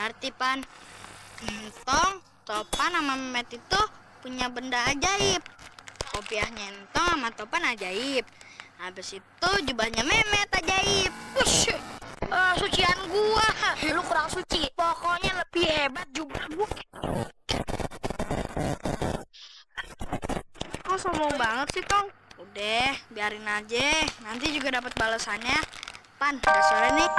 ngerti, Pan. Entong, Topan sama Memet itu punya benda ajaib. Kopiahnya Entong sama Topan ajaib. Habis itu jubahnya Memet ajaib. Wush, sucian gua. Lu kurang suci. Pokoknya lebih hebat jubah gua. Kok sombong banget sih, Tong? Udah, biarin aja. Nanti juga dapat balasannya. Pan, udah sore nih.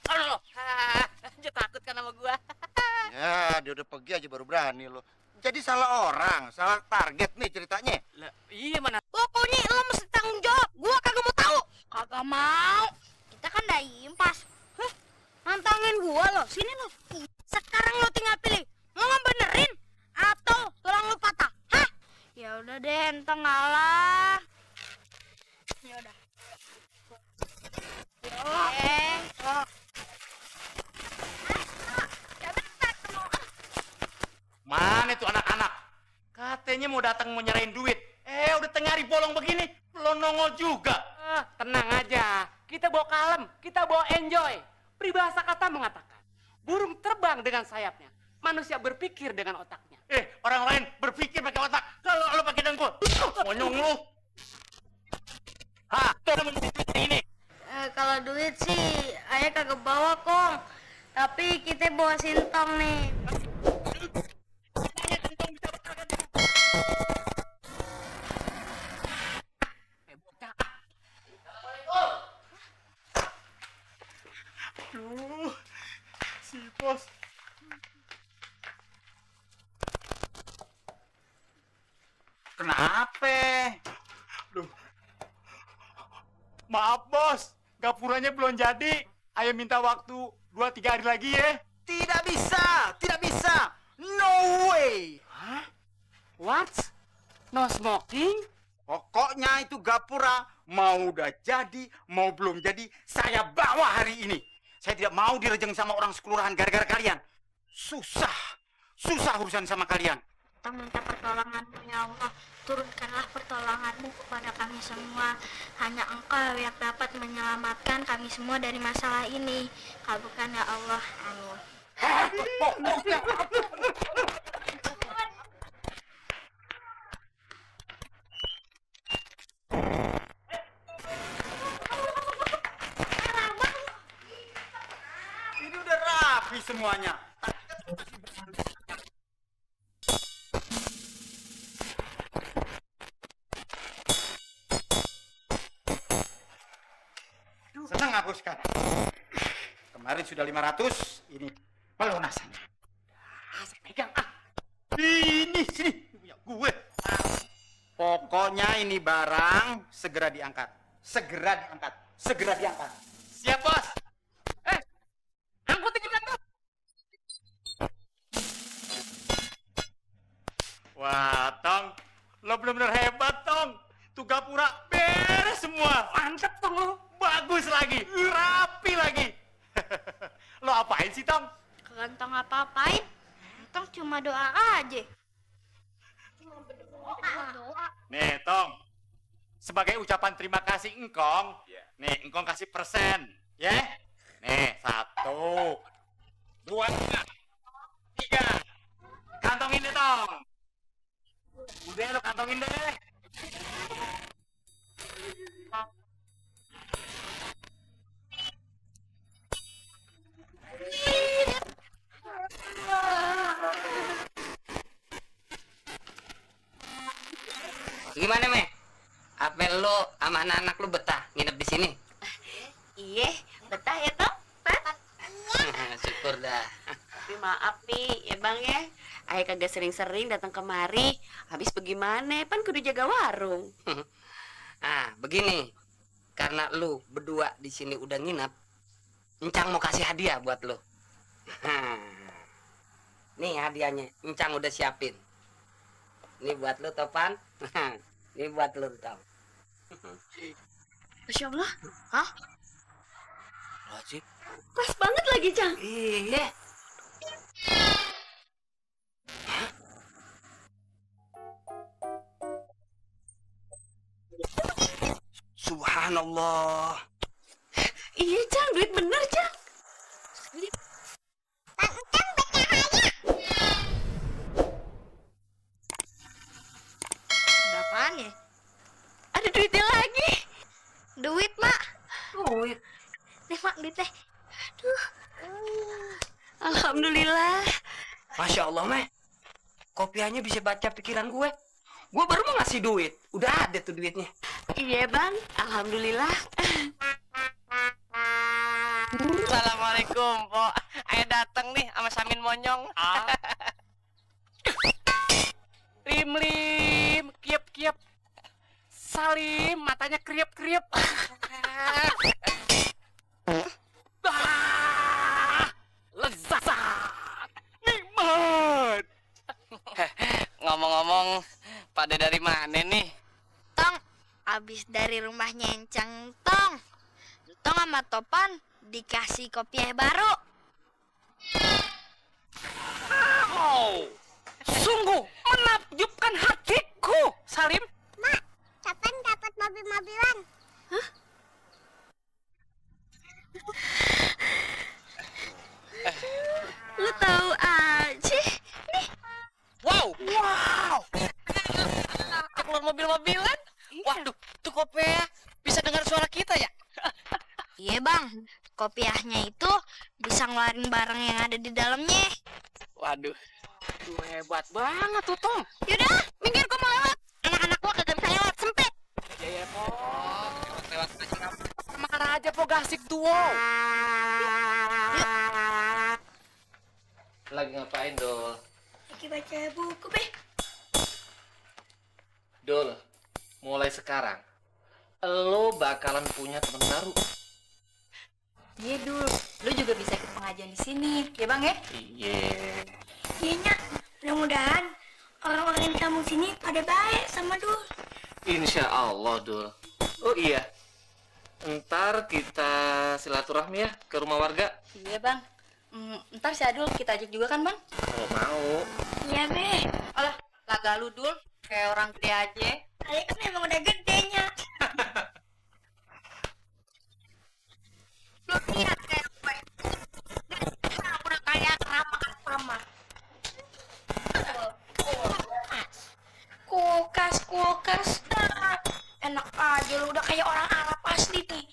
Halo, dia takut kan sama gua. Ya, dia udah pergi aja baru berani lo. Jadi salah orang, salah target nih ceritanya. Lah, iya mana? Pokoknya lo mesti tanggung jawab. Gua kagak mau tahu. Kagak mau. Kita kan udah impas. Nantangin gua lo. Sini lo. Sekarang lo tinggal pilih. Mau ngebenerin atau tulang lo patah? Hah? Ya udah deh, Entong ngalah. Ya udah. Mana tuh anak-anak? Katanya mau datang mau nyerahin duit. Udah tengah hari bolong begini, belum nongol juga. Tenang aja. Kita bawa kalem, kita bawa enjoy. Peribahasa kata mengatakan, burung terbang dengan sayapnya, manusia berpikir dengan otaknya. Orang lain berpikir pakai otak. Kalau lo pakai dengkul, monyong lu. Tuh ini. Kalau duit sih, ayah kagak bawa, Kong. Tapi kita bawa sintong nih. Aduh, si bos. Kenapa? Loh. Maaf bos, gapuranya belum jadi. Ayah minta waktu 2-3 hari lagi ya. Tidak bisa, tidak bisa. No way. Hah? What? No smoking? Pokoknya itu gapura mau udah jadi, mau belum jadi, saya bawa hari ini. Saya tidak mau direjeng sama orang sekelurahan gara-gara kalian. Susah, susah urusan sama kalian. Kita minta pertolongan-Mu ya Allah. Turunkanlah pertolongan-Mu kepada kami semua. Hanya Engkau yang dapat menyelamatkan kami semua dari masalah ini. Kabulkan ya Allah. Amin. Ini udah rapi semuanya. Senang aku sekarang. Kemarin sudah 500, ini pelunasannya. Saya pegang. Ini sini punya gue. Pokoknya ini barang segera diangkat. Segera diangkat. Segera diangkat. Siap bos. Angkutin kita tuh. Wah, Tong, lo bener-bener hebat, Tong. Tuh gapura beres semua. Mantep dong lo. Bagus lagi, rapi lagi. Lo apain sih, Tong? Kagak Entong apa-apain. Entong cuma doa aja. Doa. Nih, Tong. Sebagai ucapan terima kasih engkong, nih, engkong kasih persen, ya? Nih, 1, 2, 3. Kantongin deh, Tong. Udah, lo kantongin deh. Gimana, Me? Apa lo sama anak-anak lo betah nginep di sini? Iya, betah ya toh, Pak? Syukur dah. Tapi maaf nih, ya Bang ya. Ayah kagak sering-sering datang kemari. Habis bagaimana? Pan kudu jaga warung. Begini. Karena lu berdua di sini udah nginep, Encang mau kasih hadiah buat lu. Nih hadiahnya, Encang udah siapin. Ini buat lu, Topan. Ini buat lu, Tong. Masya Allah. Hah? Wajib. Pas banget lagi, Cang. Iya. Subhanallah. Iya, Cang, duit bener, Cang. Berapaan ya? Ada duitnya lagi. Duit, Mak. Duit. Nih, Mak, duit teh. Alhamdulillah. Masya Allah, Meh. Kopiahnya bisa baca pikiran gue. Gue baru mau ngasih duit. Udah ada tuh duitnya. Iya, Bang. Alhamdulillah. Assalamualaikum, Po. Ayo dateng nih sama Samin Monyong. Lim, kiep. Salim, matanya kriep. Lezat. Nikmat. Ngomong-ngomong, pada dari mana nih? Tong, abis dari rumahnya Encang Tong. Tong sama Topan dikasih kopiah baru. Oh, sungguh menakjubkan hatiku, Salim. Mak, Topan dapat mobil-mobilan. Lu tahu aja. Nih, Wow. Keluar mobil-mobilan. Waduh, tuh kopiah bisa dengar suara kita ya? iya Bang, kopiahnya itu bisa ngeluarin barang yang ada di dalamnya. Waduh, tuh hebat banget tuh, Tong. Yaudah, minggir gua mau lewat. Anak-anak gua kagak bisa lewat, sempit. Iya, Po. Lewat aja. Makan aja, Po, gasik tuh. Wow. Lagi ngapain, Dol? Lagi baca buku, Be. Dol, mulai sekarang lo bakalan punya teman baru. Iya, Dul. Lu juga bisa ikut pengajian di sini, ya Bang ya? Iya. Iya, Nyak. Mudah-mudahan orang-orang di kampung sini pada baik sama Dul. Insya Allah, Dul. Oh iya, ntar kita silaturahmi ya ke rumah warga. Iya, Bang. Ntar si Adul kita ajak juga kan, Bang? Kalau mau. Iya, Be. Alah, laga lu, Dul. Kayak orang gede aja. Kali kan memang udah gede, Nyak. Lu lihat kayak gue. Udah kayak ramah. Kulkas. Enak aja lu, udah kayak orang Arab asli nih.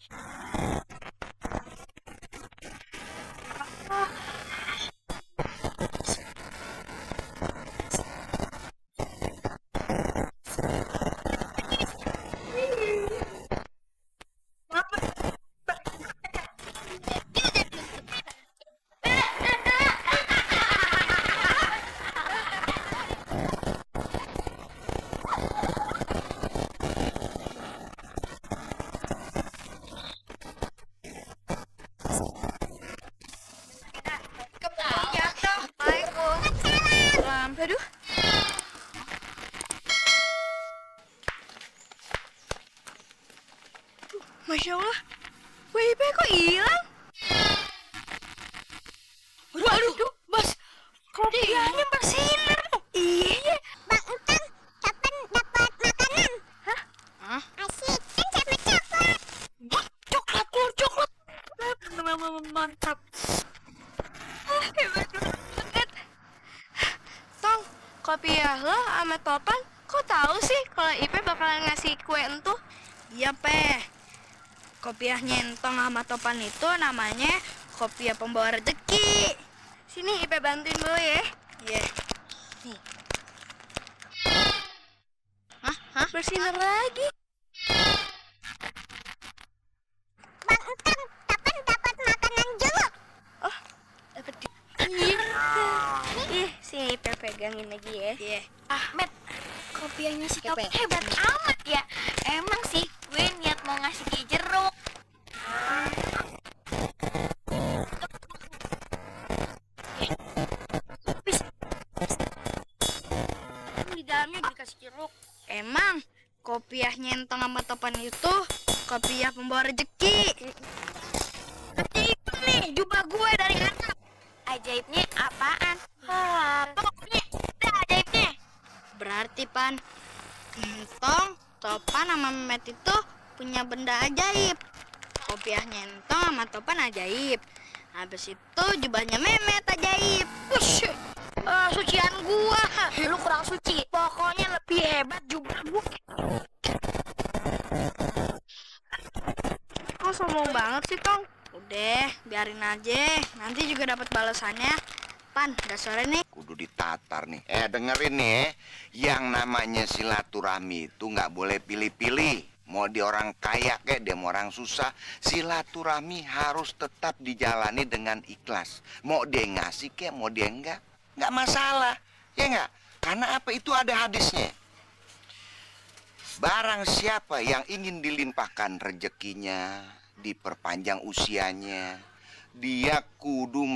Aduh. Masya Allah, WIP kok hilang? Waduh, Bos, kopiahnya bersinar. Iya. Bang Utang, kapan dapat makanan? Hah? Asik, kan sama coklat. Coklat. Mantap. Hebat banget. Tong, kopiah lo sama Topan kok tahu sih kalau Ipe bakalan ngasih kue entuh? Iya, Pe. Kopiahnya Entong sama Topan itu namanya kopiah pembawa rezeki. Sini Ipe bantuin dulu ya. Iya. Nih. Hah? Bersinar lagi. Bang Utang, kapan dapat makanan jeruk? Oh, dapat di. Ih, sini Ipe pegangin lagi ya. Iya. Ahmed, kopiahnya si Kepe. Topan hebat amat ya. Emang sih, gue niat mau ngasih dia jeruk. Di dalamnya dikasih jeruk. Emang kopiahnya Entong sama Topan itu kopiah pembawa rezeki. Itu nih jubah gue dari anak. Ajaibnya apaan? Pokoknya udah ajaibnya. Berarti Pan, Entong, Topan sama Mehmet itu punya benda ajaib. Kopiahnya Entong sama Topan ajaib. Habis itu jubahnya Memet ajaib. Wush, sucian gua. Lu kurang suci. Pokoknya lebih hebat jubah gua. Kok sombong banget sih, Tong? Udah, biarin aja. Nanti juga dapat balasannya. Pan, udah sore nih. Kudu ditatar nih. Dengerin nih, yang namanya silaturahmi itu nggak boleh pilih-pilih. Mau dia orang kaya kayak dia mau orang susah, silaturahmi harus tetap dijalani dengan ikhlas. Mau dia ngasih kayak mau dia enggak masalah, ya enggak? Karena apa, itu ada hadisnya. Barang siapa yang ingin dilimpahkan rezekinya, diperpanjang usianya, dia kudu